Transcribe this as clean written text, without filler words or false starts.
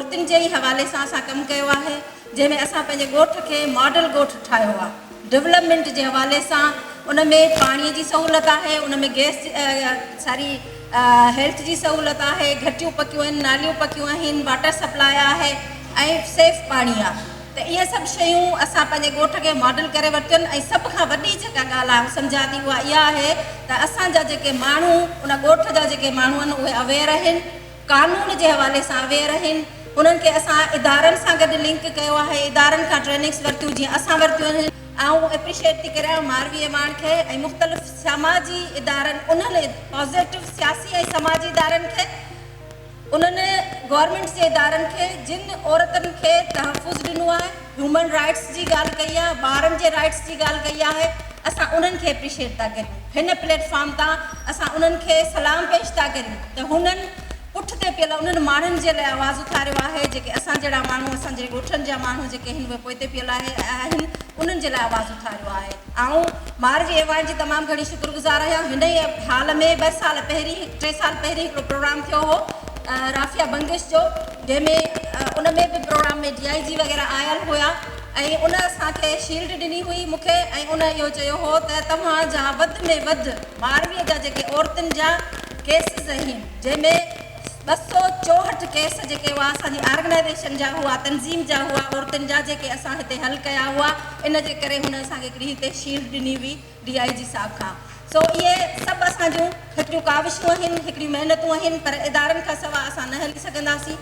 عورتن جي ئي حوالي سان اسان ڪم ڪيو آهي جنهن ۾ اسان پنهنجي ڳوٺ کي ماڊل ڳوٺ ٺاهيو آهي ڊولپمينٽ جي حوالي سان ان ۾ پاڻي جي سهولت آهي ان ۾ گئس ساري هيلٿ جي سهولت آهي گهٽيون پڪيون آهن ناليون پڪيون آهن واٽر سپلاء آهي ۽ سيف پاڻي آهي ته اهي سڀ شيون اسان پنهنجي ڳوٺ کي ماڊل ڪري ورتيون ۽ سڀ کان وڏي جيڪا ڳالهه آئون سمجهان ٿي اها اها آهي ته اسان جا جيڪي ماڻهو ان ڳوٺ جا جيڪي ماڻهو آهن اهي اويئر آهن قانون جي حوالي سان اويئر آهن انهن کي اسان ادارن سان گڏ لنڪ ڪيو آهي ادارن کان ٽريننگس ورتيون جيئن اسان ورتيون آهن. آئون اپريشيٽ ٿي ڪريان ماروي اعواڻ کي ۽ مختلف سماجي ادارن انهن پازيٽو سياسي ۽ سماجي ادارن کي انهن گورنمينٽ جي ادارن کي جن عورتن کي تحفظ ڏنو آهي، هيومن رائيٽس جي ڳالهه ڪئي آهي، ٻارن جي رائيٽس جي ڳالهه ڪئي آهي، اسان انهن کي اپريشيٽ ٿا ڪريون. هن پليٽ فارم تان اسان انهن کي سلام پيش ٿا ڪريون ته هنن پٺتي پيل انهن ماڻهن جي لاء آواز اٿاريو آهي جيڪي اسان جهڙا ماڻهو اسان جي ڳوٺن جا ماڻهو جيڪي هن اهي پوئتي پيل آهن انهن جي لاء آواز اٿاريو آهي. آئون ماروي ايوان جي تمام گهڻي شڪر گذار آهيان. هن ئي حال ۾ ٻه سال پهرين ٽي سال پهرين هڪڙو پروگرام ٿيو هو رافيه بنگش جو جنهن ۾ ان ۾ به پروگرام ۾ ڊي I جي وغيره آيل هيا ۽ ان اسان کي شيلڊ ڏني هئي مون کي ۽ ان اهو چيو هو ته توهان جا وڌ ۾ وڌ ماروي جا جيڪي عورتن جا ڪيسز آهن جنهن ۾ 264 ڪيس جيڪي هئا اسان جي آرگنائيزيشن جا هئا تنظيم جا هئا عورتن جا جيڪي اسان هتي حل ڪيا هئا ان جي ڪري هن اسان کي هڪڙي هتي شيلڊ ڏني هئي ڊي I جي صاحب کان سو اهي سڀ اسان جون هڪڙيون ڪاوشون آهن هڪڙيون محنتون آهن پر ادارن کان سوا اسان نه هلي سگهنداسين.